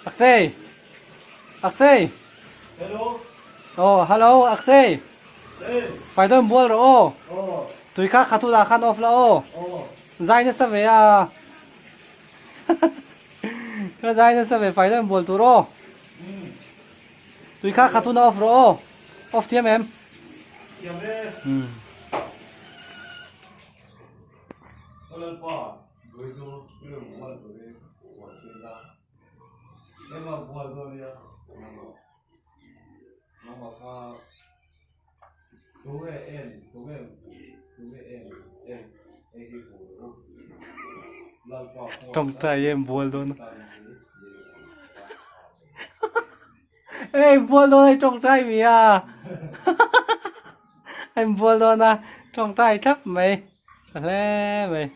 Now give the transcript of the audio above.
Akshay! Akshay! Hello! Oh, hello, Akshay! Hey! Fai dawn bual rawh aw. Oh! Tui kha kha tunah khan off la aw. Oh! Zai nasa ve a. Ka zai nasa ve fai dawn bual tur aw. Tui kha kha tunah off rawh aw. Off thiam em? Thiam e. Hmm. Lalpa, Buizu, i rawn bual turin huan thin a. Engah bual dawn nia? Nangmah kha tunge en, tunge tunge en, en, hei hi hmu rawh u. Lalpa khuan Tawngtai em bual dawn a. Amen. Ei bual dawn a tawngtai mi a. Em bual dawn a tawngtai thlap mai. Tha hle mai.